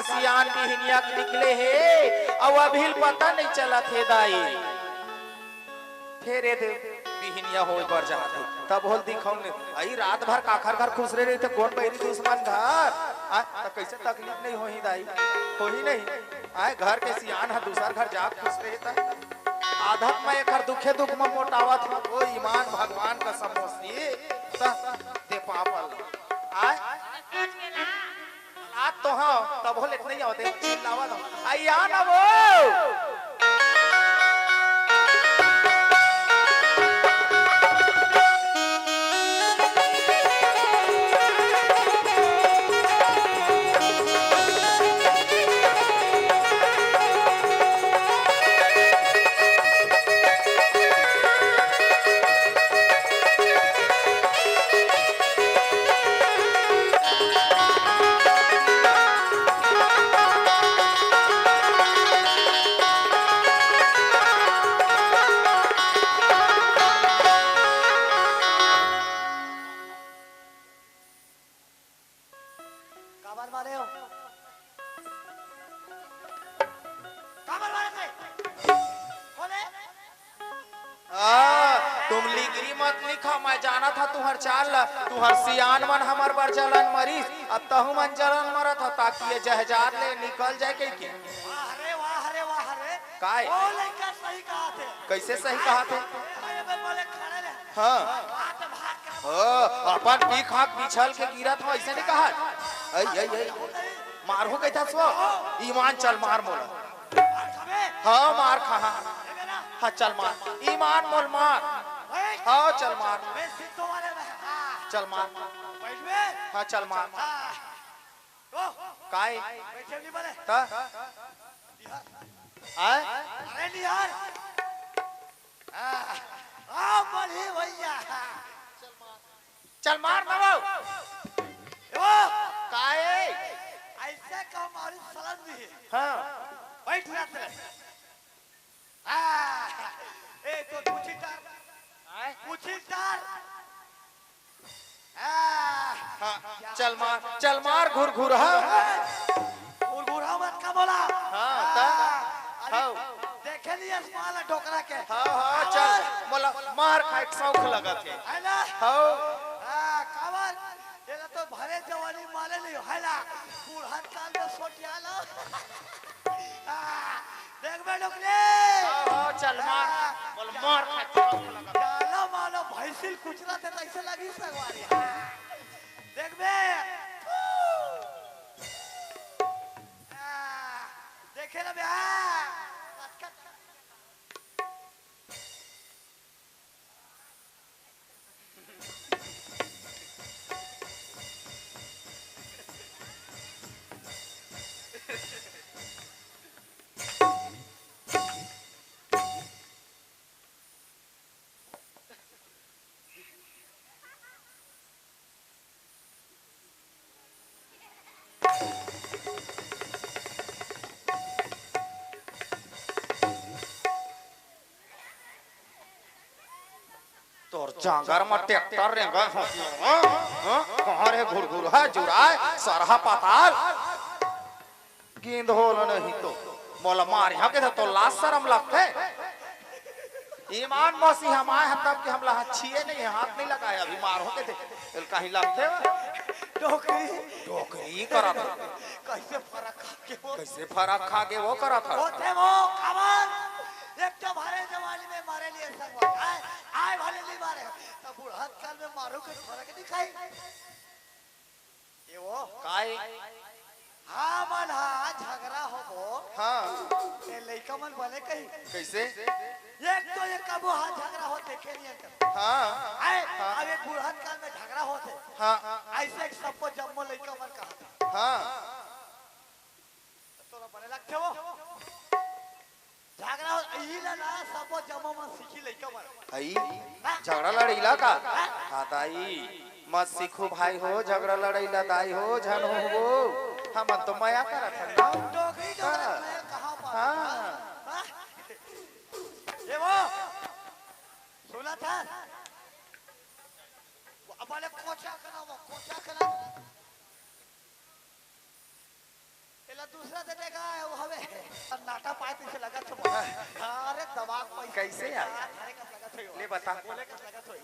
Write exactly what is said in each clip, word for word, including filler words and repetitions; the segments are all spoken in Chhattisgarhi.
सियान बिहनिया के निकले हे, अउ अभी ल पता नइ चलत हे दाई। फेर ए दे बिहनिया होय बर जात हे, तब होल दिखउन ले। अई रात भर काखर घर खुसरे रहिथे, कोन बइरी दुस्मन घर? आ, त कइसे तकलीफ नइ होही दाई? होही नहीं? आय घर के सियान ह दूसर घर जाके खुसरे हे त आदत म एखर दुखे दुख म मोटावत हे। ओ ईमान भगवान कसम मौसी, त दे पाप ल। आय आज तो हाँ, तभो ले नइ आवत हे, चिल्लावत हँव। अइया ना वो। काबर मारे हो? काबर मारे थे? बोले? आ, तुम लिगरी मत लिखा, मैं जानत हँव तुँहर चाल ला। तुँहर सियान मन हमर बर जलन मरिस, अब तहूँ मन जलन मरत हव, ताकि ए जहजार ले निकल जाय कहिके। वाह रे, वाह रे, वाह रे। काय? ओ लइका सही कहत हे। कइसे सही कहत हे? अरे भाई, बोले खड़े ले। हाँ। हाथ भाग के ओ, अपन पीक हाँक बिछल के गिरत हव, अइसे नइ कहत। अई, अई, अई। मारहूँ कहिथस वो? ईमान चल मार मोला। मार खाबे? हाँ, मार खा, हाँ। देबे ना? हाँ, चल मार। ईमान मोल मार। ओए। हाँ, चल मार। बे सिद्धो वाले में, हाँ। चल मार। बैठ बे। हाँ, चल मार। हाँ। ओ। काय? बैठे नहीं बोले। त? निहार। आय? अरे निहार। आ, आ, बड़ी भैया। चल मार ना वो। ए वो। काय? अइसे का मारी सलन नहीं। हाँ। बैठ रहते। आ, ए, तो पूछी तार। आय? पूछी तार। आ, हाँ, चल मार, चल मार घुरघुरहा। घुरघुरहा मत का बोला। हाँ, आ, त? अरे, हाँ। देखे नहीं आसमान ला डोकरा के। हाँ, हाँ, आवाज। चल, मोला मार खाय के शौक लगत हे। है ना? हाँ। आ, काबर? ये तो भरे जवानी मारे नहीं, है ना? बूढ़ा काल में सोटिया ला। आ, देख बे डोकरे। हाँ, हाँ, चल मार। आ, बोल, मार खा, चल, चल, चल। जाला मानो भैंसिल कुचरा थे, तइसे लगी सगवारी। हाँ। देख बे। आ, देखे ना बे, हाँ। तोर जांगर म ट्रैक्टर रेंगा हो। हाँ? हाँ? कहाँ रे घुरघुरहा जुराय सरहा पताल? गेंद होल नहीं तो मोला मारिहा के तो लाज शरम लगथे। ईमान मसीहा माय ह तब के हमला ह छिए नहीं, हाथ नहीं लगाए, अभी मारहूँ के थे। एल कहीं लगथे। डोकरी। डोकरी करत हे। कइसे फरक खा के वो। कइसे फरक खा के वो करत हे। होथे वो काबर। एक तो भरे जवानी में मारे लिए संगवारी। आय, आय भले नहीं मारे। तब बुढ़त काल में मारू के फरक नहीं खाई। ए वो। काय? हमन हा झगरा होबो। हाँ। ते लइका मन बने कही। कइसे? एक तो ये कबो हा झगरा होत देखे नहीं अंकल। हाँ। आय, हाँ। अब एक बुढ़त काल में झगरा होत हे। हाँ। अइसे एक सबको जम्मो लइका मन कहा था। हाँ। तोला बने लगथे वो। झगरा हो, इही ला ना, सबो जम्मो मन सीखी लइका मन। हई, हाँ? झगरा लड़ई ला का? हाँ? हाँ, दाई, मत सीखू भाई हो, झगरा लड़ई ला दाई हो, झन होबो। हमन तो मया करत हन ना। डोकरी, डोकरी, हाँ। मया कहाँ पाबो? हाँ। हाँ? ए वो, सुनत हस? वो अपने कोचा करा, वो कोचा करा। एला दूसरा दे देगा, वो हवे। सन्नाटा पाए तइसे लगत हे मोला। अरे, दबा के पैसा कइसे यार? अरे, कस लगत हे वो। ले बता। बोले कस लगत हे।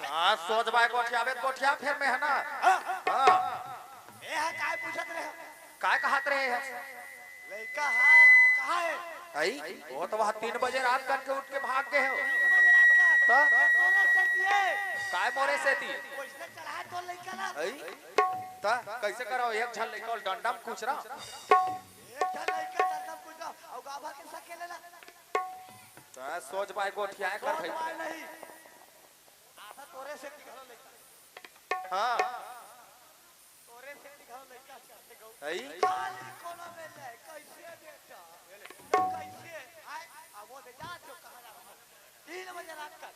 हाँ, सोच बाय गोठियाबे त गोठिया फेर में हे ना। हाँ। हाँ। ए हा, काय पूछत रहे? काय कहत रहे हे? लइका हा, कहाँ हे? अई, वो तो वहाँ तीन बजे रात कन के उठ के भाग गे हे। तीन बजे रात का? तो? ये तोरे सेती हे। काय मोरे सेती? कइसे चढ़ा तो लइका ला? अई, त कइसे करव? एक झन लइका ल डंडा म कुचरा। एक झन लइका डंडा म कुचरा, अउ गाभा के सकेले ला। त सोच बाय गोठियाए कर सोच भाई। बाय नहीं। आधा तोरे सेती घलो लइका। हाँ। तोरे सेती घलो लइका चढ़ते गऊ। हई। खाली कोनो मिल जाए, कइसे बेटा? कइसे? आए, अब वो दे जा, जो कहाँ जा रहा है? तीन बजे रात का।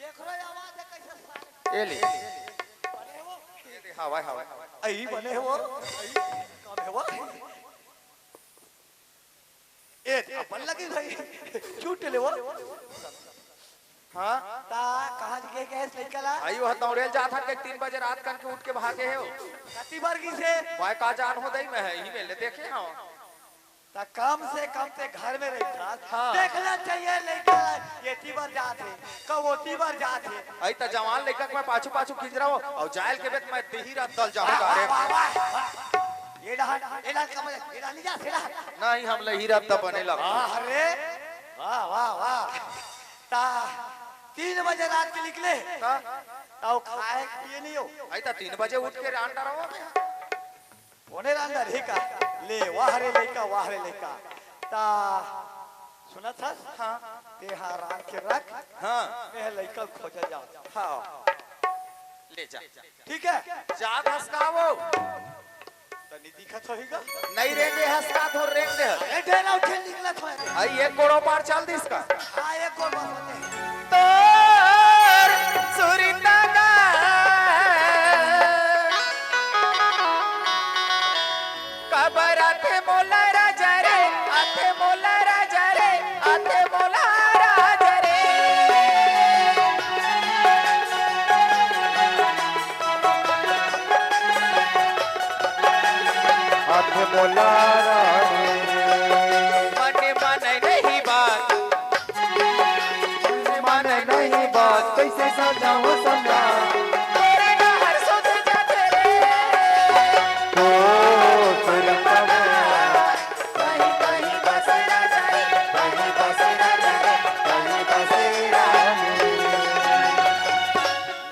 एकरो आवाज हे कइसे साले। ए ले। बने हो? ए दे, हवा, हवा। अई बने हो? अई, कब हे वो? ए, अपन लगी भाई। छूट ले वो। हाँ? ता कहाँ के गैस लइका ला? अई, वो दौड़े ल जात हन के तीन बजे रात कन के उठ के भागे हे वो। कति बार गिसे? भाई का जान हो दई, मैं हे, ई में ले देखे हँव। ता कम से कम ते घर में रहिथस। हाँ। देखना चाहिए लइका ला, एती बर जात हे, कब ओती बर जात हे। अई त जवान लइका के मैं पाछू पाछू खींच रहा हूँ, अउ जायल के बेत मैं तेही रात दल जाहूँ वाह, गाड़े। वाह, वाह, वाह। ये डहर, ये डहर कमल, ये डहर नहीं जा, ये डहर। नहीं, हम लही रात त बने लग। वाह रे, वाह, वाह, वाह। ता तीन बजे रात के निकले, हाँ। ता वो खाए पिए नहीं हो। अई त तीन बजे उठ के रांड रहो। कोने रांड रही का? ले, वाह रे लइका, वाह रे लइका। ता सुनत हस? हाँ। ते हा रांड के रख। हाँ। मैं लइका खोजा जाओ। हाँ। ले जा। ठीक है? जात हस का वो? तनी दिखत होही गा? नहीं रेंगे हस का, थोर रेंग दे हस। ए, डेरा उठे निकलत होय रे। अई, एक गोड़ो पार चल दिस का? हाँ, एक गोड़ बस होते। तोर सुरता गा। काबर आथे मोला राजा रे, आथे मोला राजा रे, आथे मोला राजा रे। आथे मोला राजा रे। मन माने नहीं बात, मन माने नहीं बात, कइसे समझावँ समझा। तोरे डहर सोच जाथे रे। ओ, सुरता गा। कहीं, कहीं बसेरा जाए, कहीं बसेरा जाए, कहीं बसेरा।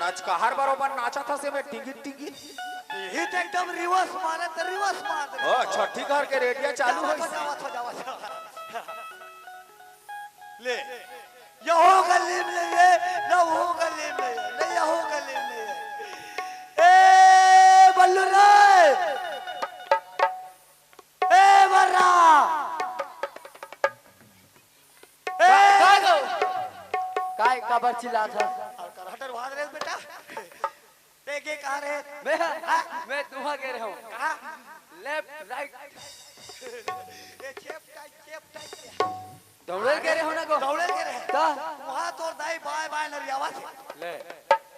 नचकहार बरोबर नाचत हस एमे टिंगिर टिंगिर। इही त एकदम reverse मारे त reverse मार दे। ओ, छठी घर के रेडियो चालू जावत होइस। जावत, जावत, जावत। ले, यहू गली में नहीं हे, न वहू गली में नहीं हे, न यहू गली में नहीं हे। ए बल्लू रे, ए बर्रा। ए! का, का गो? काय काबर चिल्लात हस? अउ करहटर भाग रे बेटा। ते गे कहाँ रहे? मैं, हाँ? मैं तुहा गे रहे हँव। कहाँ? Left, right। ये चेप टाइट, चेप टाइट। दौड़े गे रहे हँव ना गो। दौड़े गे रहे। त? वहाँ तोर दाई बाय बाय नरियावत हे। ले।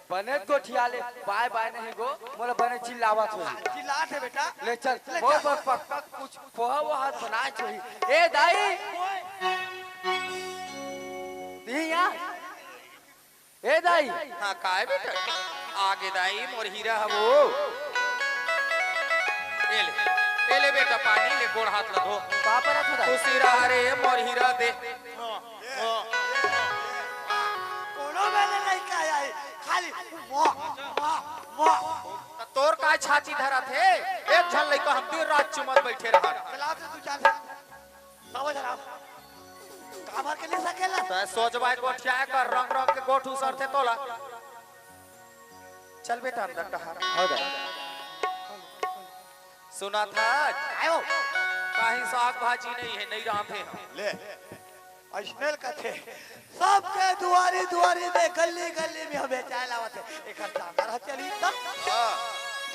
बने गोठिया ले, बाय बाय नहीं गो, मोला बने चिल्लावत होही। चिल्लात हे बेटा। ले चल, ले मोर चल। बर पक्का कुछ पोहा वोहा बनाए होही। ए दाई, दिही या। ए दाई। हाँ, काय बेटा? आगे दाई, मोर हीरा हवो। ए ले, ए ले बेटा, पानी ले, गोड़ हाथ ला धो। का परत हो दाई? खुशी रहा रे, मोर हीरा दे। कोनो मेले नहीं का आई, खाली वाह, वाह, वाह। त तोर काय छाती धरत हे? एक झन लइका हम दिन रात चुमत बइठे रहन। चलाओ तो तू चाल। समझ रहा। काबर के नहीं सकेला? त सोच बाय गोठिया कर रंग रंग के गोठ उसरथे तोला। चल बेटा अंदर टहर। हो दाई। सुनत हस? आयो। कहीं साग भाजी नहीं हे, नहीं रांधे हँव। ले। अइसने ल कथे। सबके दुआरी दुआरी में, गली गली में हम बेचाए लावत हे। एकर चादर ह चली त। हाँ,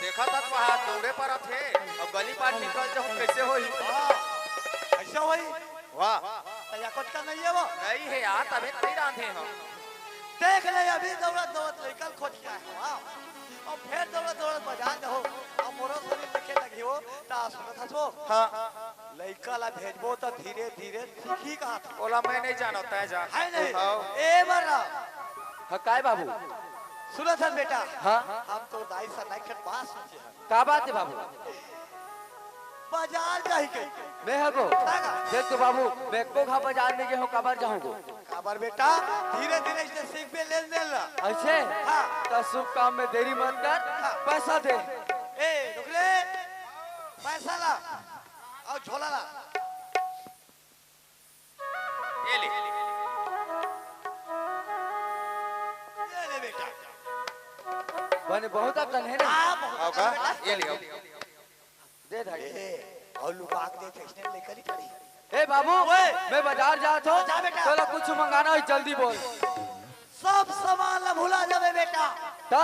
देखत हस वहाँ दौड़े परत हे, अब गली पार निकल जाहूँ कइसे होही? हाँ, अइसे होही। वाह। त या कोटका नहीं हे वो? नहीं हे यार, तभे त नहीं रांधे हँव। देख ले, अभी दौड़त दौड़त लइका ल खोज के आए हँव। अब फेर दौड़त दौड़त बाजार जाहू, अब मोरो शरीर देखे लगही हो, त सुनत हस हो। हाँ। लइका ला भेजबो त धीरे धीरे सीखही कहाथे। ओला मैं नइ जानव, तैं जान। हे नहीं। हाँ। ए बर्रा। हाँ, काय बाबू? सुनत हस बेटा? हाँ। हम तोर दाई सरना एक ठन बात सोचे हन। का बात हे बाबू? बाजार जाही कहिके। मैं हगो। हाँ। देख तो बाबू, मैं एको घांव बाजार नइ गे हों, काबर जाहूं गो? काबर बेटा, धीरे धीरे अइसने सीखबे लेन देन ला। अइसे? हाँ। त शुभ काम में देरी मत कर, हाँ। पैसा दे। ए, रुक रे। पैसा ला। अउ झोला ला। ये ले। ये ले बेटा। बने बहुत अकन हे ना? हाँ, बहुत अकन हे बेटा। ये ले, आओ। दे धाड़ी। ए, अउ लुका के देख, अइसने लइका नइ करी। ए बाबू, ओए। मैं बाजार जात हों। जा बेटा। तोला कुछ मंगाना होही, जल्दी बोल। सब सामान ला भुला जाबे बेटा। त?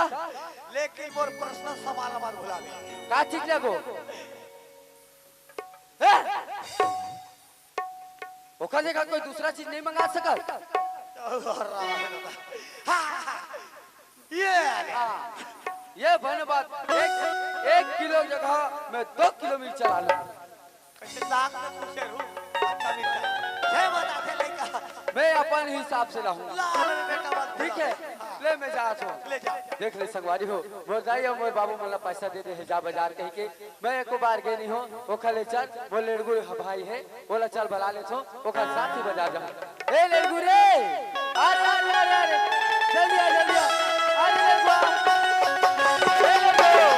लेकिन मोर personal सामान ला मत भुलाबे। का चीज लेगो? ए? ओखर जगह कोई दूसरा चीज नइ मंगा सकत? हाँ, हाँ, हाँ। ये आ गया। हाँ, ये बने बात, एक, एक किलो जगह मैं दो किलो मिर्चा ला लूं। कइसे दांत में घुसे रहू, अच्छा मिर्चा। हे बता, हे लइका। मैं अपन हिसाब से लाहूं। ला, ले बेटा, बात ठीक हे, हाँ। ले मैं जात हों। ले जा। देख ले संगवारी हो, मोर दाई अउ मोर बाबू मन ला पैसा दे दे हे, जा बाजार कहिके। मैं एको बार गे नइ हों, ओखर ले चल, मोर लेड़गू ह भाई हे, ओला चल बला लेथों, ओखर साथ ही बाजार जाहूं। ए लेड़गू रे, अरे, अरे, अरे, अरे, जल्दी आ, जल्दी आ, अरे लेड़गू आ, ए लेड़गू, लेड़गू।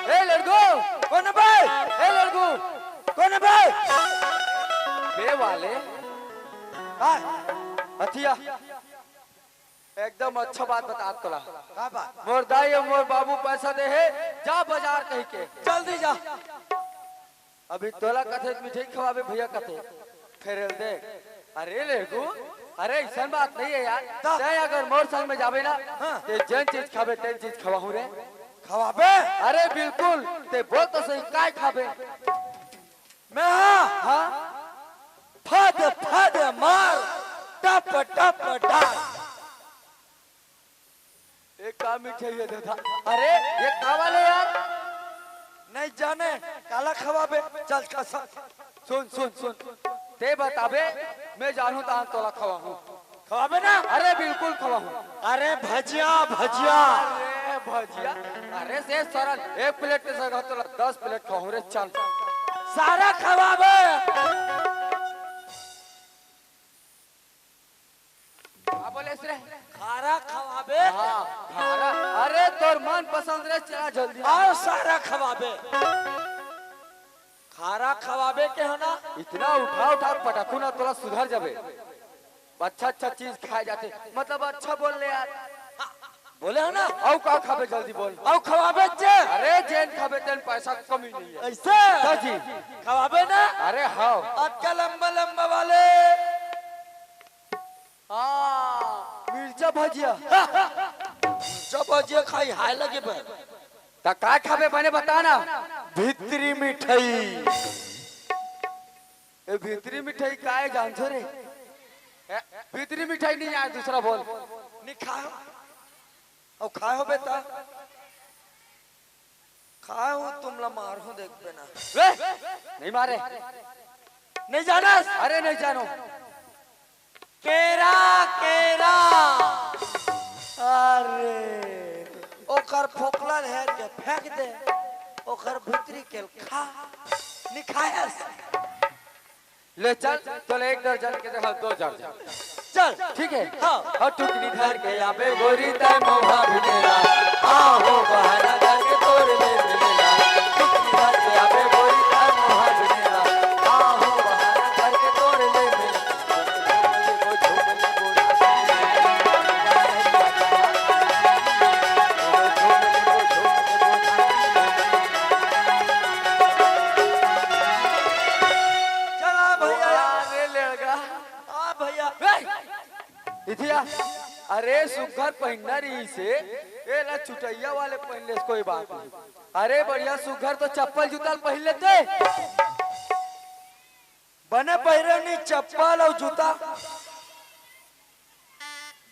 ए लड़को, कोन बे? ए लड़को, कोन बे? बे वाले। काय? हथिया। एकदम अच्छा बात बतात तोला। का बात? मोर दाई अउ मोर बाबू पैसा दे हे, जा बाजार कहिके। जल्दी जा। अभी तोला कथे मिठाई खवाबे भैया कथे, फेर ले देख। अरे लेड़कू, अरे अइसन बात नइ हे यार। त? तैं अगर मोर संग में जाबे ना, हाँ। ते जेन चीज खाबे तेन चीज खवाहूं रे। खवाबे? अरे बिल्कुल, ते बोल तो सही, काय खाबे? मैं हाँ? हाँ? फद फद मार, टप टप डार। ए का मिठाई हे दादा? अरे, ये का वाले यार? नइ जाने, काला खवाबे? चल, चल, चल। सुन, सुन, सुन। ते बताबे, मैं जानहूं तहां तोला खवाहूं। खवाबे ना? अरे, बिल्कुल खवाहूं। अरे, भजिया, भजिया। अरे, भजिया। अरे, से सरल, एक प्लेट के जगह तोला दस प्लेट खवाहूं रे, चल। सारा खवाबे। का बोलेस रे? खारा खवाबे? हाँ, खारा। अरे, तोर मन पसंद रे, चला जल्दी आ। अउ सारा खवाबे। खारा खवाबे कहेंव ना? इतना उठा उठा पटकहूं ना, तोला सुधर जाबे। अच्छा अच्छा चीज खाए जाथे, मतलब अच्छा बोल ले यार। हाँ, बोले हंव ना? अउ का खाबे, जल्दी बोल। अउ खवाबे जे। अरे, जेन खाबे तेन, पैसा कमी नइ हे। अइसे? तो जी। खवाबे ना? अरे हाँ। अतका लंबा लंबा वाले। हाँ, मिर्चा भजिया। मिर्चा भजिया खाई, हाय लगे बे। त का खाबे बने बता ना? भीतरी मिठाई। ए, भीतरी मिठाई काय जानथो रे? ए, भीतरी मिठाई नइ आय, दूसरा बोल। नइ खाय हो? अउ खाय होबे त? खाय हों, तुमला मारहूं, देखबे ना। ए, नइ मारे। नइ जानस? अरे नइ जानों। केरा, केरा। अरे, ओकर फोकला ल हेर के फेंक दे, ओकर भीतरी के ल खा, नइ खायस। ले चल, तोले एक दर्जन के जगह दो दर्जन। चल। ठीक हे? हाँ। अउ टुकनी धर के आबे गोरी तैं मोहा भिनेला। आहो बहाना करके तोर ले मिलेला। टुकनी धर के आबे गोरी तैं मोहा भिनेला। आहो बहाना करके तोर ले मिलेला। चला भैया। वाह रे लेड़गा। हाँ भैया। ए! इथे आ। अरे सुग्घर पहिनना रहिसे, ए ला चुटैया वाले पहिन लेस, कोई बात नहीं। अरे बढ़िया सुघर तो चप्पल जूता ल पहिन लेते। बने पहिरे नहीं चप्पल अउ जूता।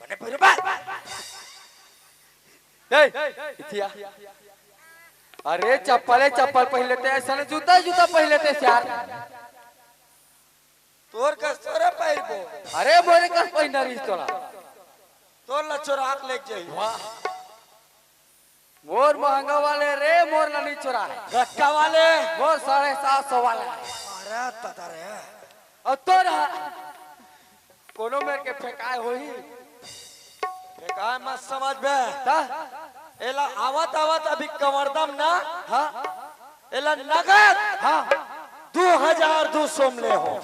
बने पहिरे बा। ए, इथिया। अरे चप्पले चप्पल पहिन लेते, ऐसा नहीं जूता जूता पहिन लेते यार। तोर कस थोरे पहिरबो। अरे मोरे कस पहिरना रहिस तोला। तोर ला चोराक लेके जाही। वाह। मोर महंगा वाले रे, मोर ला नहीं चोराय। गट्टा वाले। मोर साढ़े सात सौ वाला। अरे तता रे। अउ तोर हा, कोनो मेर के फेंकाय होही। फेंकाय मत समझ बे। ता? एला आवत आवत अभी कमरदम ना। हाँ। एला नगद हाँ। दू हजार दू सौ में ले हो।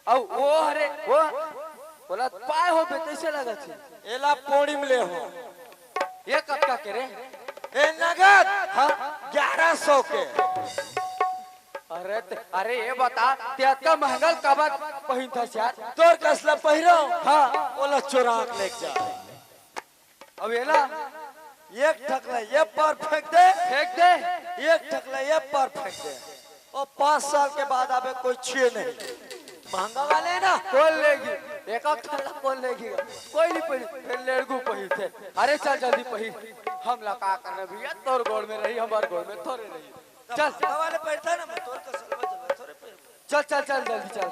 अउ वो हरे, वो, ओला पाय हो बे, कैसे लगत हे? एला पौड़ी में ले हो। ये कतका के रे? ए नगद हाँ। ग्यारह सौ के। अरे ते, अरे ये बता, ते अतका महंगा ल काबर पहिनथस यार? तोर कस ला पहिरो। हाँ। ओला चोराक लेके जा। अब एला एक ठकला ये पार फेंक दे। फेंक दे। एक ठकला ये पार फेंक दे। और पाँच साल के बाद आबे कोई छुए नहीं। महंगा वाले है ना। कौन लेगी? एक आध ठकला कौन लेगी? कोई नहीं पड़ी। फिर लेड़गू पहिर थे। अरे चल जल्दी पहिर। हम ला का करना भैया, तोर गोड़ में रही, हमार गोड़ में थोड़े रही। चल। महंगा वाले पहिरता ना, मैं तोर कस ला जल्दी थोड़े पहिर। चल, चल, चल, जल्दी चल।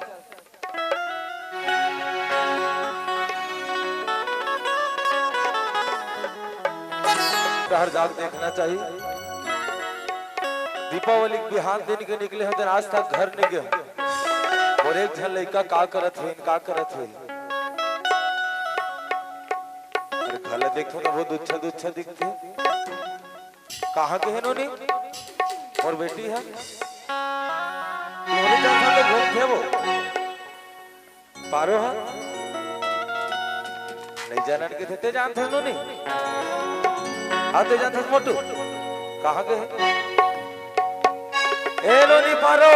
डहर जाके देखना चाहिए। दीपावली के बिहान दिन के निकले हों, आज तक घर नहीं गए हों। और एक झन लइका का करत हे, का करत हे। अरे, घला देखो ना, बहुत दुच्छा, दुच्छा दिखथे। कहाँ के हे नोनी? मोर बेटी हे। तोरे जइसन तो घूमथे वो। पारो हे? नहीं जानन के थे, ते जानथस नोनी? हाँ, ते जानथस मोटू? कहाँ के हे? ए नोनी पारो।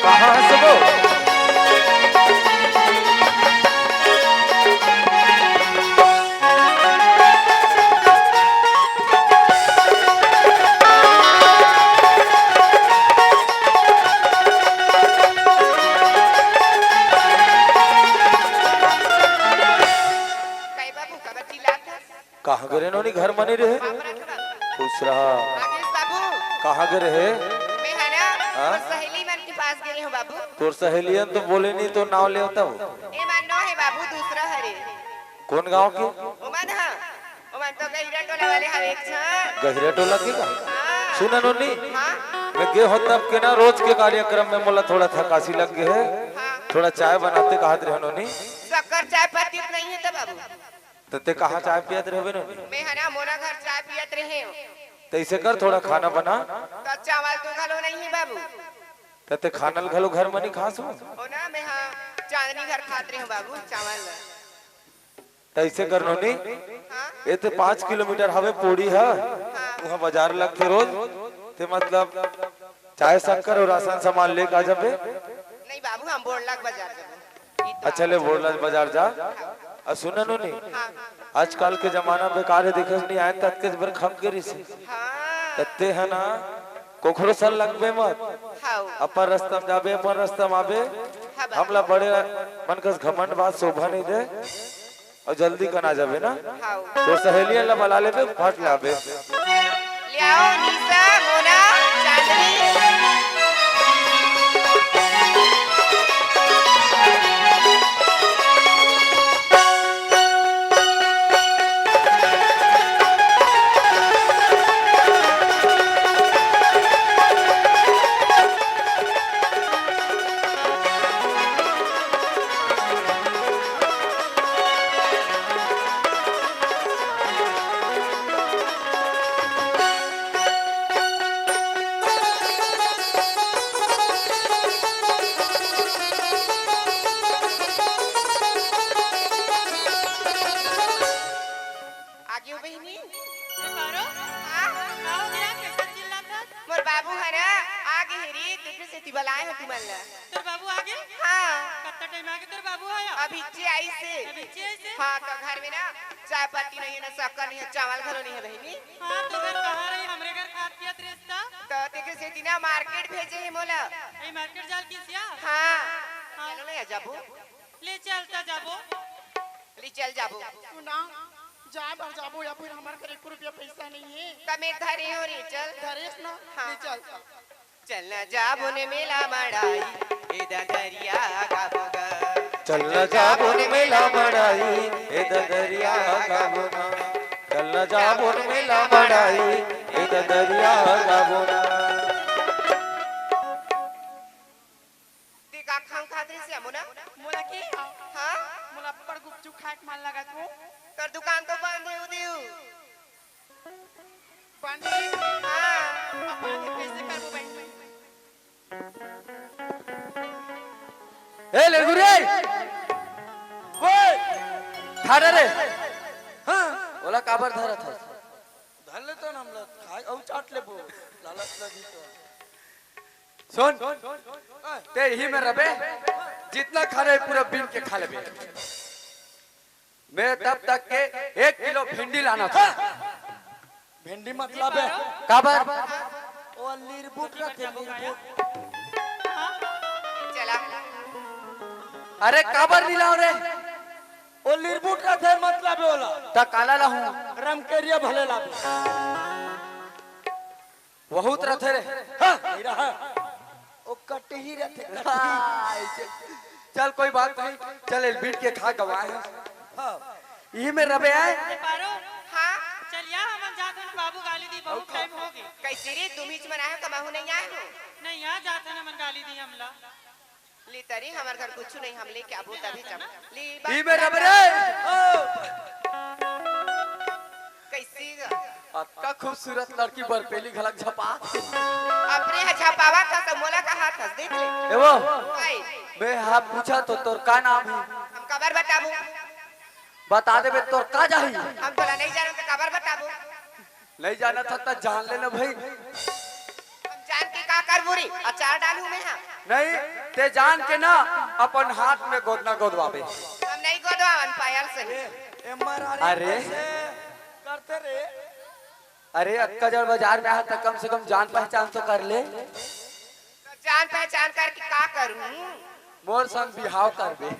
कहाँ हस वो? कई बाबू, काबर चिल्लात हस? कहाँ गे रहे नोनी, घर म नइ रहे? बाबू रखे बाबू। खुश रहा। आदेश बाबू। कहाँ गे रहे? मैं है ना, हाँ? मोर सहेली मन के पास गे रहेंव बाबू। तोर सहेलियन तो बोले नहीं, तो नाव ले तब। ए मन नो हे बाबू, दूसरा हरे। कौन गांव के? ओमन हा, ओमन तो गहिरा टोला वाले हवे एक झन। गहिरा टोला के का? हाँ। सुन नोनी, हाँ? मैं गे हों तब के ना, रोज के कार्यक्रम में मोला थोड़ा थकासी लग गे हे। हाँ। थोड़ा चाय बनाते कहत रहे नोनी। शक्कर चाय पत्ती तो नहीं हे त बाबू। त ते कहाँ चाय पियत रहबे नोनी? मैं है ना, मोना घर चाय पियत रहेंव। त ऐसे कर, थोड़ा खाना बना। त चावल तो घलो नहीं हे बाबू। त ते खाना ल घलो घर म नइ खास हो? ओ ना, मैं हा चांदनी घर खात रहेंव बाबू, चावल ल। त ऐसे कर नोनी, हाँ? ए ते पाँच किलोमीटर हवे पोड़ी ह, हाँ। उहाँ बाजार लगथे रोज, ते मतलब चाय शक्कर अउ राशन सामान लेके आ जाबे। नहीं बाबू, हम बोड़ला के बाजार जाबो। ई तो अच्छा, ले, बोड़ला बाजार जा। अउ सुन नोनी, हाँ। आजकल के जमाना बेकार हे, देखस नहीं, आए ततकेच बर खप गे रिहिस। हाँ। त ते ह ना, कोखरो सन लगबे मत। हाँ। अपन रस्ता म जाबे, अपन रस्ता म आबे। हाँ, बाबू। हमला बड़े मन कस घमंड बात शोभा नहीं दे। अउ जल्दी कन आ जाबे ना। हाँ। तोर सहेलियन ला बला लेबे, फट ले आबे। ले आओ निशा, मोना, चांदनी। तोर बाबू आगे? हाँ। कत्ता टाइम आगे तोर बाबू ह? अभी चे आइसे। अभी चे आइसे? हाँ, त घर में ना चाय पत्ती नहीं है, ना शक्कर नहीं है, चावल घलो नहीं है बहिनी। हाँ, त घर कहाँ रही? हमरे घर खात पियत रेस त। त तेके सेती ना मार्केट भेजे हे मोला। ए, मार्केट जाल किसिया? हाँ। हाँ। चलो ना, जाबो। ले चल त जाबो। ले चल जाबो। सुना, जाए बर जाबो या फिर हमर घर एको रुपया पैसा नहीं है। त मैं धरे हो रे, चल। धरेस ना? हाँ। ले चल। चलना जाबो ने मेला मड़ाई, ए ददरिया गाबो गा। चलना जाबो ने मेला मड़ाई, ए ददरिया गाबो ना। चलना जाबो ने मेला मड़ाई, ए ददरिया गाबो ना। ते का खाऊं खात रहिस या मोना? मोला के? हाँ? मोला अब्बड़ गुपचुप खाए के मन लगत हो। तोर दुकान तो बंद हे, उदियो। बंद हे? हाँ। अब आगे कैसे करबो बहिनी? ए, लेगुरे! ओए! खा रे! हाँ, ओला काबर धरत हस? धर ले तो ना हमला, खाए अउ चाट लेबो, लालच लगी तो। सुन, ते इही में रबे, जितना खाना हे पूरा बीन के खा लेबे। मैं तब तक के एक किलो भिंडी लाना था। भिंडी मतलब हे? काबर? ओ लिरबुट रथे, लिरबुट। चला। अरे काबर नहीं लाओ रे? ओ लिरबुट रथे मतलब हे ओला। त काला लाहूं? रमकेरिया भले लाबे। बहुत रथे रे। हाँ, नहीं रहा। ओ कटही रथे, कटही। हाँ, ऐसे। चल कोई बात नहीं, चल एल बीट के खा गवाए। हाँ। इही में रबे आए। ए पारो। हाँ। चल या हमन जात हन, बाबू गाली दी, बहुत टाइम हो गे। कैसे रे, तुम ही मन आए हो, कमाहू नहीं आए हो? नहीं, या जात हन हमन, गाली दी हमला। ले तरी, हमर घर कुछु नहीं, हम लेके आबो तभी जब। ले ई में रबे रे। ओ। कैसी ग? अतका खूबसूरत लड़की बरपेली घलक झपा। अपने ह झपावा था तो मोला कहा था, देख ले। ए वो, काई? मैं हा पूछा तो तोर का नाम हे? हम काबर बताबो? बता देबे तोर का जाही? हम तोला नहीं जानन तो काबर बताबो? नहीं जानत हस त जान लेना भाई। हम जान के का करबो रे? अचार डालूं मैं हा? नहीं, ते जान के ना अपन हाथ में गोदना गोदवाबे। हम नहीं गोदवावन पायल से। ए, ए, मरारी अरे। कैसे करते रे? अरे, अतका जड़ बाजार में आ त कम से कम जान पहचान तो कर ले। जान पहचान करके का करूं? मोर संग बिहाव करबे।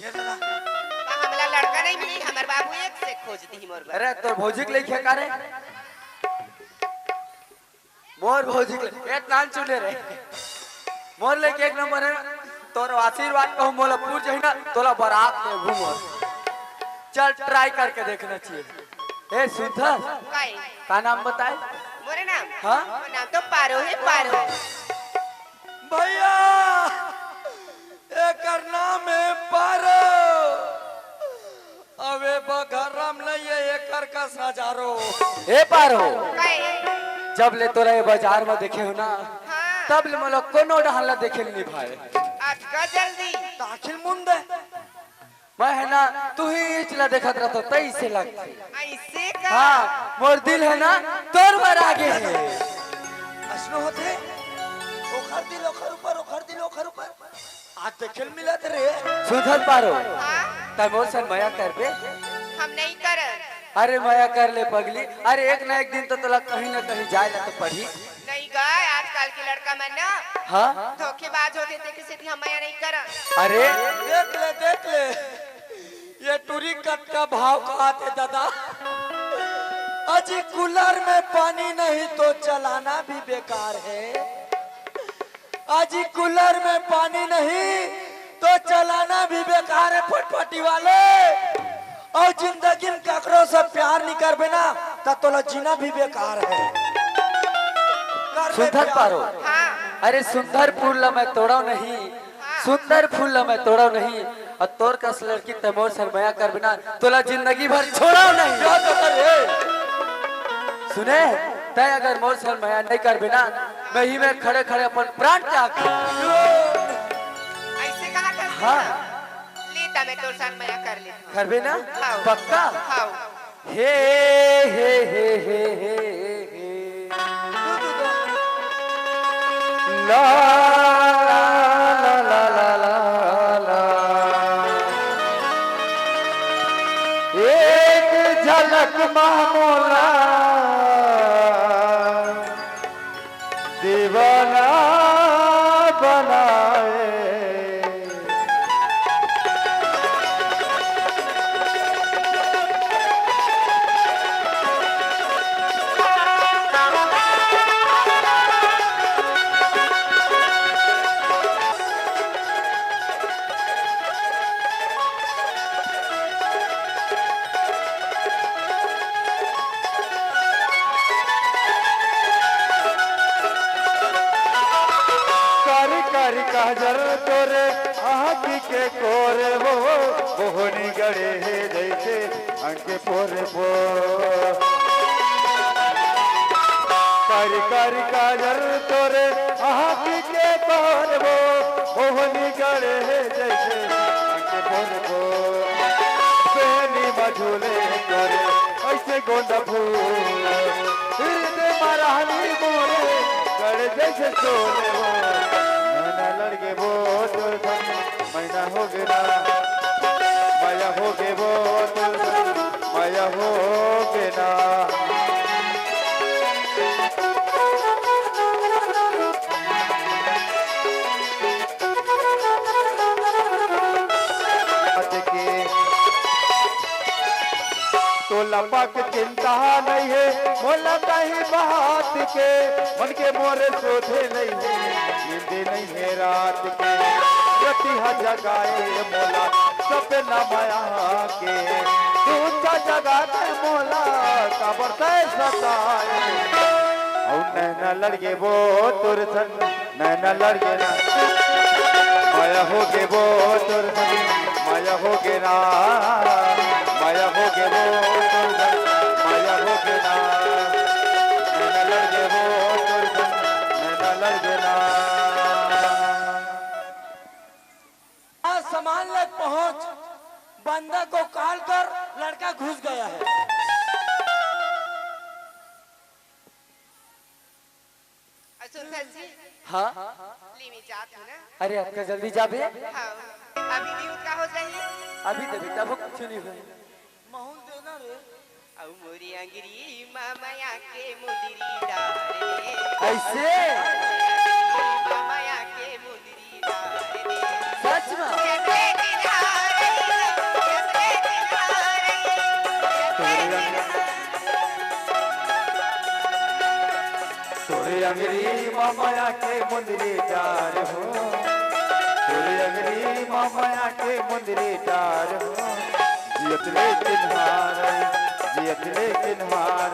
ये दादा। का हमला लड़का नहीं मिली? हमर बाबू एक से खोज दी मोर बर। अरे, तोर भौजी के लइके का रे? मोर भौजी के ले-, ए, नान चुने रे। मोर लइके एक नंबर हे। तोर आशीर्वाद कहूं मोला पूर जाही ना, तोला बरात लेहूं मोर। चल, try करके देखना चाहिए। ए, सुंदर। काई? का नाम बताए? मोरे नाम? हाँ? मोर नाम तो पारो हे, पारो। भैया, एकर नाम हे पारो। अबे बघरम नहीं हे, एकर का सजारो। ए पारो, काई? जब ले तोला ये बाजार में देखे हो ना, हाँ। तब ले मोला कोनो डहर ला देखे नहीं भाई। अतका जल्दी? दाखिल मुंदे। मैं हे ना, तू ही इचला देखत रहतो, तइसे लगथे। ऐसे का? हाँ, मोर दिल हे ना, तोर बर आगे हे। असनो होथे, ओखर दिल ओखर ऊपर, ओखर दिल ओखर ऊपर। आज देखे ल मिलत रे। सुधर पारो, हाँ? तै मोर सन मया करबे? हम नहीं करन। अरे मया कर ले पगली, अरे एक ना एक दिन तो तोला कहीं ना कहीं जाए ला तो पड़ही। नहीं गा, आजकल के लड़का मन ना हाँ? धोखेबाज होथे, तेके सेती हम मया नहीं करन। अरे देख ले, देख ले, ये टूरी कतका भाव खाथे दादा। अजी कूलर में पानी नहीं तो चलाना भी बेकार है। अजी कूलर में पानी नहीं तो चलाना भी बेकार है फटफटी वाले। अउ जिंदगी में ककरो से प्यार नहीं करबे ना, त तोला जीना भी बेकार है। करबे सुंदर प्यार। पारो। हाँ। अरे सुंदर फूल ला मैं तोड़व नहीं, हाँ। सुंदर फूल ला मैं तोड़व नहीं, अउ तोर कस लड़की तै मोर सन मया करबे ना, तोला जिंदगी भर छोड़व नहीं। क्या तो कर रे? सुने, तै अगर मोर सन मया नहीं करबे ना, मैं इही में खड़े खड़े अपन प्राण त्याग दूं। ऐसे कहा था? हाँ। ले त मैं तोर सन मया कर लेथंव। करबे ना? हाँ। पक्का? हाँ। हे, हे, हे, हे, हे, हे। ला। मोला दीवाना बनाए। कारी कारी काजर तोरे आँखी के कोरे वो, मोहनी गड़े हे जैसे अंग के पोरे पो। कारी कारी काजर तोरे आँखी के कोरे वो, मोहनी गड़े हे जैसे अंग के पोरे पो। पहली मझूले तोरे ऐसे गोंदा फूल, हृदय मा रहनी मोरे गड़े जैसे चोले वो। नैना लड़गे वो तोर संग, मैना होगे ना, माया होगे वो तोर संग, माया होगे ना। के तोला पाके चिंता नइ हे, मोला कहीं बात के, मन के मोरे सोधे नइ हे, नींद नइ हे रात के। रतिहा जगाए मोला सपना माया के, तू त जगा के मोला काबर तै सताए। अउ नैना लड़गे वो तोर संग, नैना लड़गे ना, माया होगे वो तोर संग, माया होगे ना, माया होगे वो तोर संग, माया होगे ना। नैना लड़गे वो तोर संग, नैना लड़गे ना। आज सामान ले पहुंच, बंदा को कॉल कर, लड़का घुस गया है। अच्छा, सर जी। हाँ? ले, मैं जात हूँ ना। अरे, अतका जल्दी जाबे? हाँ, अभी नहीं उतरा हो जाही। अभी देबे, तब कुछ नहीं होही। महूँ ल देना रे। अउ मोरी अंगरी मा मया के मुंदरी डारे। ऐसे? मा मया के मुंदरी डारे। सच में? तोरे अंगरी मा मया के मुंदरी डार हो, तोरे अंगरी मा मया के मुंदरी डार हो। जियत ले चिन्हार, जियत ले चिन्हार,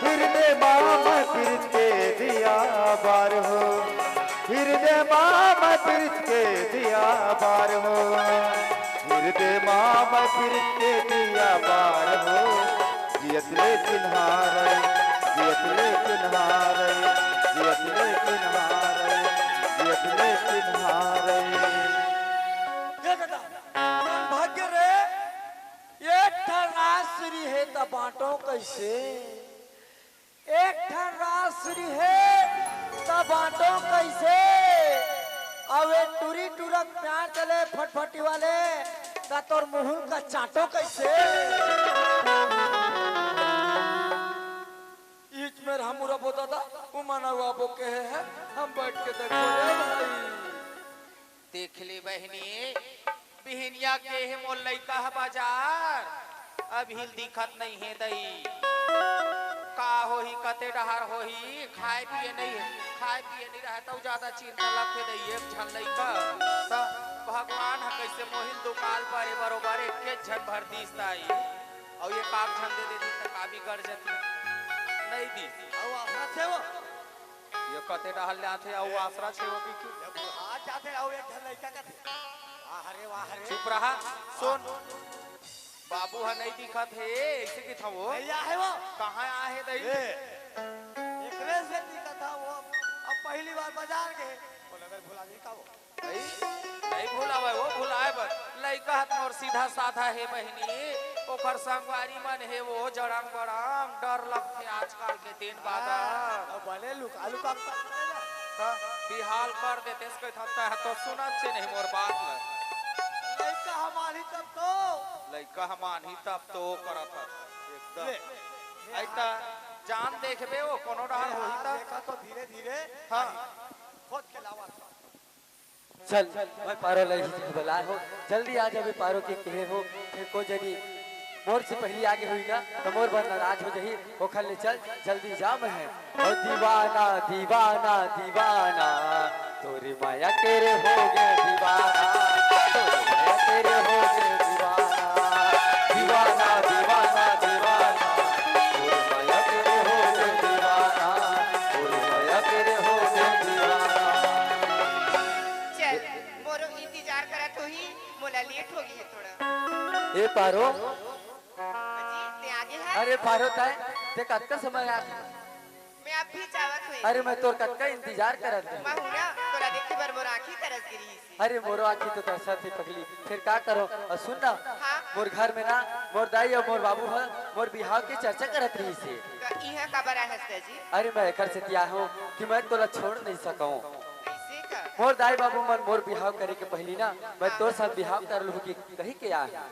हृदय मा मैं प्रीत के दिया बार हो, हृदय मा मैं प्रीत के दिया बार हो, हृदय मा मैं प्रीत के दिया बार हो। जियत ले चिन्हार, जियत ले चिन्हार, जियत ले चिन्हार, जियत ले चिन्हार। ये कका, मन भाग्य रे, एक ठन राजश्री हे त बांटो कैसे? एक ठन राजश्री हे त बांटो कैसे? अउ ए टुरी टुरक प्यार चले फटफटी वाले, त तोर मुहुल का चांटो कैसे? ईच मेर हमू रबो दादा, उमन अउ आबो केहे हे, हम बइठ के देखबो रे भाई। देख ले बहिनी, बिहिनिया गे हे मोर लइका ह बाजार, अभी ले दिखत नइ हे दई। का होही, कते डहर होही, खाए पिए नइ हे, खाए पिए नइ रहय तउ जादा चिंता लगथे दई। एक झन लइका, त भगवान ह कइसे मोहिल दुकाल परे बरोबर एके झन भर दिस दई। अउ एक आध झन दे देतिस त का बिगड़ जतिस, नइ दिस। अउ आफत हे वो। ये कते डहर ले आथे अउ आसरा छेवो पीछू। ये बुढ़ा जाथे अउ एक झन लइका कथे, "वाह रे, वाह रे।" चुप रहा, सुन। बाबू ह नइ दिखत हे, अइसे कथव वो। नइ आहे वो। कहाँ आहे दई? ए, एकरे से दिखत हे वो। अब पहली बार बाजार गे, वो लगल भुला गे का वो। भाई, नइ भुलावय वो, भुलाय बर। लइका ह त मोर सीधा साधा हे बहिनी, ओखर संगवारी मन हे वो जड़ंग बड़ंग, डर लगथे आजकल के दिन बादर। हाँ, अब बने लुका लुका कर देला। त बिहाल कर देतेस कहिथंव, तैं ह तो सुनत चे नहीं मोर बात ल। लइका ह मानही तब तो। लइका ह मानही तब तो करत हस। ले। अइता जान देखबे, वो कोनो डहर होही हाँ, त। देखा तो धीरे धीरे हाँ। खोज के लावा था। चल, मैं पारो ले ही बुलाए हो, जल्दी आ जाबे पारो के कहे हो, फिर को जनी मोर से पहली आगे हुई ना, तो मोर बर नाराज हो जाही, ओखर ले चल, जल्दी जा मैं है। ओ दीवाना, दीवाना, दीवाना, तोरी माया के रे हो गे दीवाना, तोरी माया के रे हो गे दीवाना। दीवाना, दीवाना, दीवाना, तोरी माया के रे हो गे दीवाना, तोरी माया के रे हो गे दीवाना। चल, मोरो इंतजार करत होही, मोला लेट हो गे हे थोड़ा। ए पारो। अजी, ते आगे है? अरे पारो ताय, ते कतका समय आ मैं अभी जावत हुई। अरे मैं तोर कतका इंतजार करत हूँ। मैं हूँ ना, तोला देखे बर मोर आँखी तरस गिरी ही। अरे मोरो आँखी तो तरसत हे पगली, फिर का करो? और सुन ना, हाँ। मोर घर में ना, मोर दाई और मोर बाबू ह, मोर बिहाव के चर्चा करत रहिस हे। तो इहाँ काबर आए हस जी? अरे मैं एकर सेती आए हूँ कि मैं तोला छोड़ नहीं सकूँ। कैसे का? मोर दाई बाबू मन मोर बिहाव करे के पहली ना, मैं हाँ। तोर साथ बिहाव कर लूँ कि कही के आए हूँ।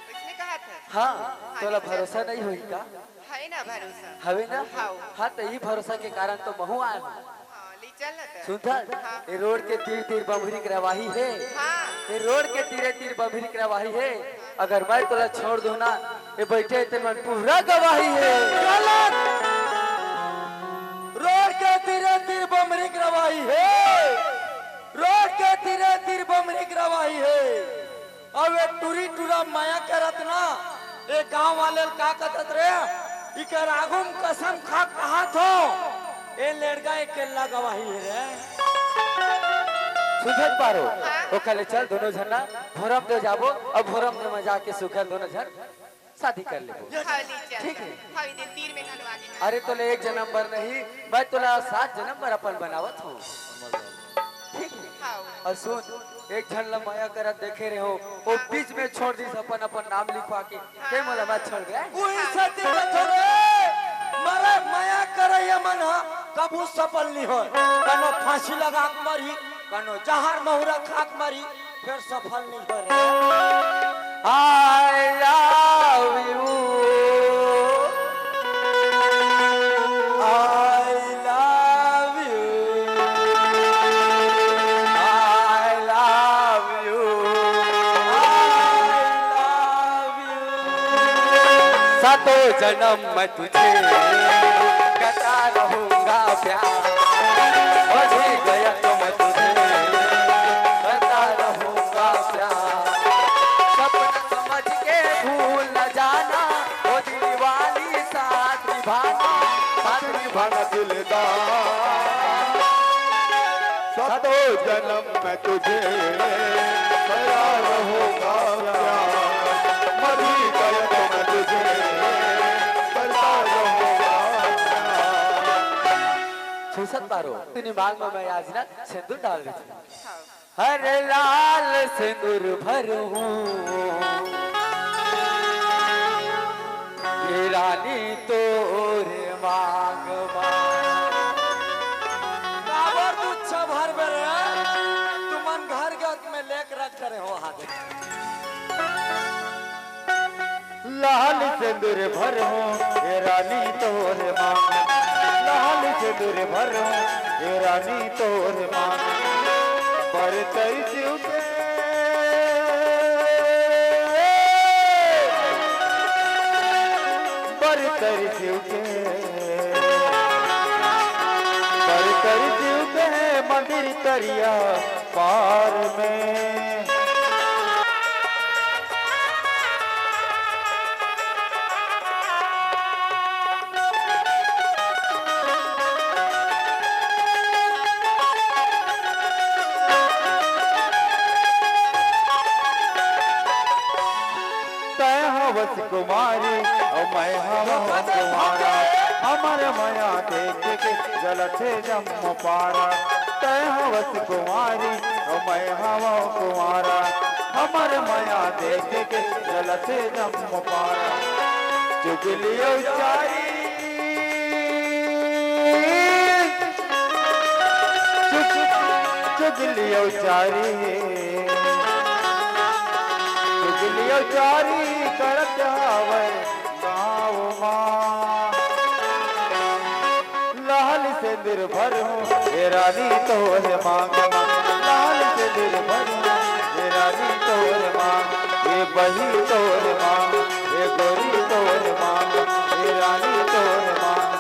इसने कहा था? हाँ, हाँ, तोला नहीं भरोसा चल। नहीं होही का? है ना भरोसा? हवे ना? हाँ। हाँ, तो यही भरोसा के कारण तो महू आए हूँ। हाँ, ले चल ना तो। सुनथस? हाँ। ए रोड के तीर तीर बमरी के रवाही हे। हाँ। ए रोड के तीरे तीर बमरी के रवाही हे। अगर मैं तोला छोड़ दूँ ना, ए बैठे तेन मन पूरा गवाही हे। गलत। रोड के तीरे तीर बमरी के रवाही हे। रोड के तीरे तीर बमरी के रवाही हे। अउ ए टूरी टूरा मया करत ना, ए गांव वाले ल का कथत रे? इकर आगू म कसम खा के कहत हों, ए लेड़गा एकेल्ला गवाही हे रे। सुनथस पारो, हाँ। ओकर ले चल दोनों झन ना भोरम दे जाबो, अउ भोरम दे म जाके सुखल दोनों झन शादी कर लेबो। हाँ, ले चल। ठीक हे। हाँ, ए दे तीर में घलो आगे। अरे तोला एक जनम बर नहीं, मैं तोला सात जनम बर अपन बनावत हों। ठीक हे। हाँ। अउ सुन, एक झन ला मया करत देखे रहेंव, ओ बीच में छोड़ दिस अपन, अपन नाम लिखवा के, ते मोला मत छोड़ रे। उही सेती कथों रे, मरे मया करइया मन ह कभू सफल नइ होय। कनो फांसी लगा के मरही, कनो जहर महुरा खा के मरही, फेर सफल नइ होय रे। I love you। I love you। I love you। I love you। सातों जन्म मैं तुझे करता रहूंगा प्यार, मर भी गया तो मैं तुझे करता रहूंगा प्यार। सपना समझ के भूल न जाना, ओ दिल वाली साथ निभाना, साथ निभाना दिलदार। सातों जन्म मैं तुझे करता रहूंगा प्यार, मर भी गया तो मैं तुझे करता रहूंगा प्यार। सुनथस पारो, तोर मांग में मैं आज ना सिंदूर डाल देथों। हाँ। अरे लाल सिंदूर भरहूं ए रानी तोरे मांग मा। काबर तू छभर बेरे? तुमन घर गत में लेक रख करे हो हाथ। लाल सिंदूर भरहूं ए रानी तोरे मांग, लाल सिंदूर भरहूं ए रानी तोरे मांग। बरतई शिव के, बरतई शिव के, बरतई शिव के मंदिर तरिया पार में। तैं हवस कुमारी अउ मैं हवं कुंवारा, हमर मया देख के जलथे जम्मो पारा। तैं हवस कुंवारी अउ मैं हवं कुंवारा, हमर मया देख के जलथे जम्मो पारा। चुगलियो चारी, चुग-, चुगलियो चारी, चुगलियो चारी करत हवय। माँ। लाल सिंदूर भरूं हे रानी तोरे मांग मा, लाल सिंदूर भरूं हे रानी तोरे मांग, हे बही तोरे मांग, हे गोरी तोरे मांग, हे रानी तोरे मांग।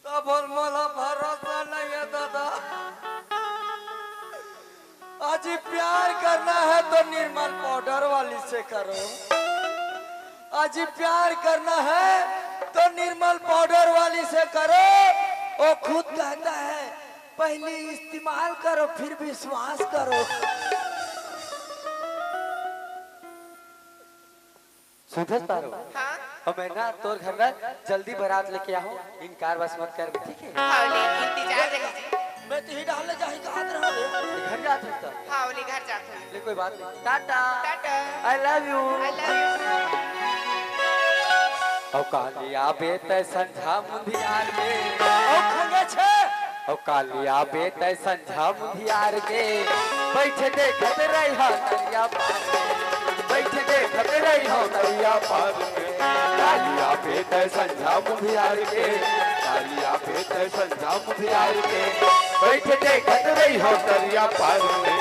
तब मोला भरोसा नहीं है दादा। अजी प्यार करना है तो निर्मल पाउडर वाली से करो। अजी प्यार करना है तो निर्मल पाउडर वाली से करो। वो खुद कहता है, पहले इस्तेमाल करो, फिर विश्वास करो। सुधर तारो। हाँ? और मैं ना तोर घर ना जल्दी बारात लेके आहूँ, इनकार बस मत कर, ठीक है? हाँ, ले, इंतजार रही जी। मैं तो ही डाल ले जाही, कहाँ रहो रे? घर जात हूँ तो। हाँ, ले, घर जात हूँ। ले, कोई बात नहीं। Tata. Tata. I love you। I love you। औ कालिया बेत संझा मुंधियार के। औ खंगे छे। औ कालिया बेत संझा मुंधियार के। बैठ देखत रहिहा नरिया पार के। बैठ देखत रहिहा नरिया पार के। कालिया बेत संझा मुंधियार के। कालिया बेत संझा मुंधियार के। बैठ देखत रहिहा नरिया पार के।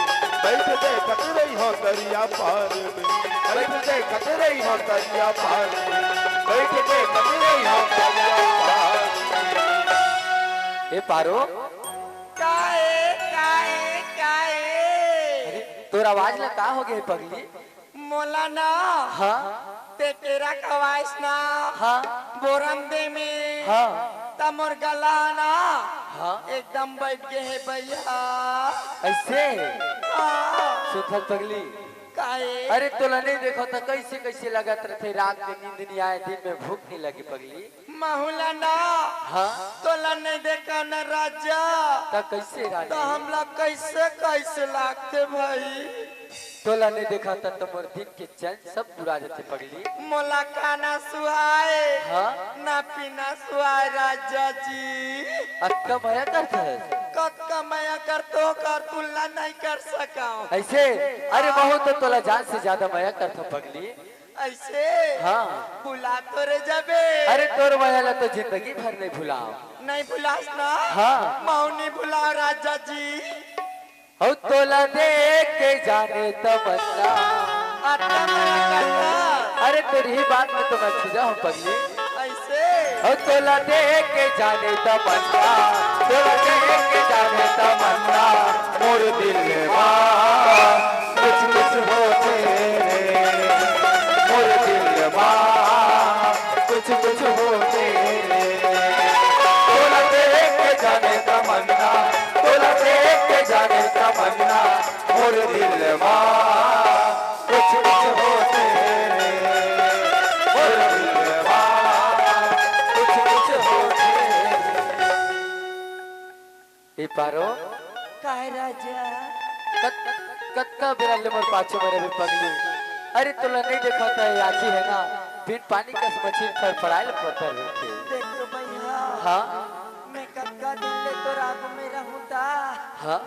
बैठ देखत रहिहा नरिया पार के। बैठ देखत रहिहा नरिया पार के। बैठ देखत रहिहा नरिया पार के। ए पारो। काए, काए, काए। अरे, तोर आवाज ला का हो गया पगली? मोला ना, हाँ? ते केरा खवाइस ना, हाँ? बोरम दे में, हाँ? त मोर गला ना, हाँ? एकदम बैठ गए है भैया। ऐसे? हाँ। सुथल पगली। काहे? अरे तोला नहीं देखा था, कैसे कैसे लगत रहते, रात में नींद नहीं आए, दिन में भूख नहीं लगी पगली। महुला ना, हाँ? तोला नहीं देखा ना राजा, त कैसे राजा? त हमला कैसे कैसे लागते भाई? तोला नहीं देखा था तो मोर दिन के चैन सब बुरा जाते पगली। मोला खाना सुहाए, हाँ? ना पीना सुहाए राजा जी। अतका मया करता है? कतका मया करतो कर तुलना नहीं कर सकाओ। ऐसे? अरे बहुत तो तोला जान से ज्यादा मया करता पगली। ऐसे? हाँ। भुला तो रे जाबे। अरे तोर मया ला तो जिंदगी भर नहीं भुलाओ। नहीं भुलास ना? हाँ। मऊ नहीं भुलाओ राजा जी। हो तोला देख के जाने तमन्ना। अतका मया करता। अरे तोर ही बात में तो मैं खिजा हूँ पगली। ऐसे? हो तोला देख के जाने तमन्ना, तोला देख के जाने तमन्ना, मोर दिल मा कुछ कुछ होथे रे, मोर दिल मा कुछ कुछ होथे रे। तोला देख के जाने तमन्ना, तोला देख के जाने तमन्ना, मोर दिल मा कुछ कुछ होथे रे, मोर दिल मा कुछ कुछ होथे रे। ए पारो। काय राजा? कत-, कतका बेरा ले मोर पाछू में रहे पगली। अरे तोला नहीं देखा था, ये आँखी है ना, बिन पानी कस मछली फड़फड़ाए ले पत्थर होके। देख तो भैया। हाँ? मैं कतका दिन ले तोर आगू में रहूँ ता। हाँ?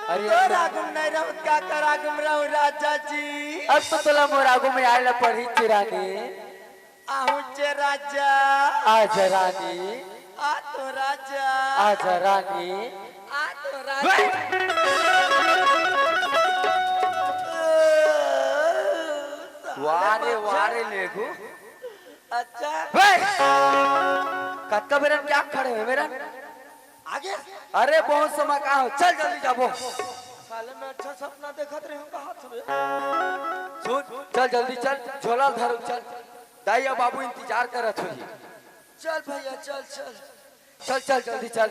अरे तोर आगू में नहीं रहूँ, काकर आगू में रहूँ राजा जी? अब तो तोला मोर आगू में आए ला पड़ी चिरानी। आहूँ चे राजा। आजा रानी। आ तो राजा। आजा रानी। आ तो राजा। वे! वाह रे, वाह रे, लेगू। अच्छा। वे! कतका बेरन क्या खड़े हो मेरा? आगे? अरे बहुत समय का हो, चल जल्दी जाबो। साले मैं अच्छा सपना देखत रहे हूँ, कहा था बे? सुन, चल जल्दी चल, झोला धर चल। दाई अउ बाबू इंतजार करत होही। चल भैया, चल, चल। चल, चल, जल्दी चल।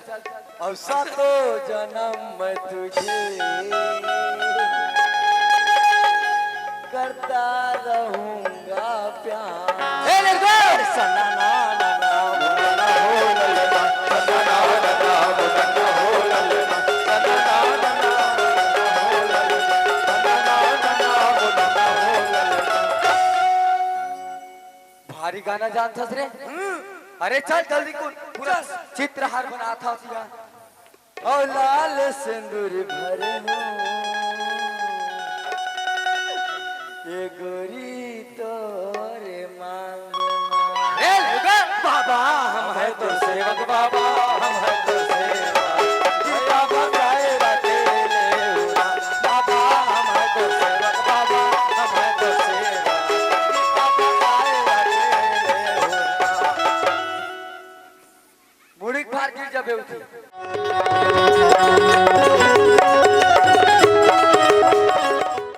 और सातों जन्म मैं तुझे करता रहूंगा प्यार। ए, let's go। सना ना ना ना, ना ना हो ललना, सना ना ना ना, ना ना हो ललना, सना ना ना ना, ना ना हो ललना, सना ना ना ना, ना ना हो ललना। भारी गाना जानथस रे। हम्म। अरे चल जल्दी कुल पूरा चल। चित्रहार बनाथस यार। और लाल सिंदूर भरे हो। ए गोरी तोरे मांग ए, ले बे। बाबा, हम है तो सेवक बाबा, हम है तो सेवक। कृपा बताए बाटे ले उना। बाबा, हम है तो सेवक बाबा, हम है तो सेवक। कृपा बताए बाटे ले उना। मुड़ी के भार गिर जाबे उठी।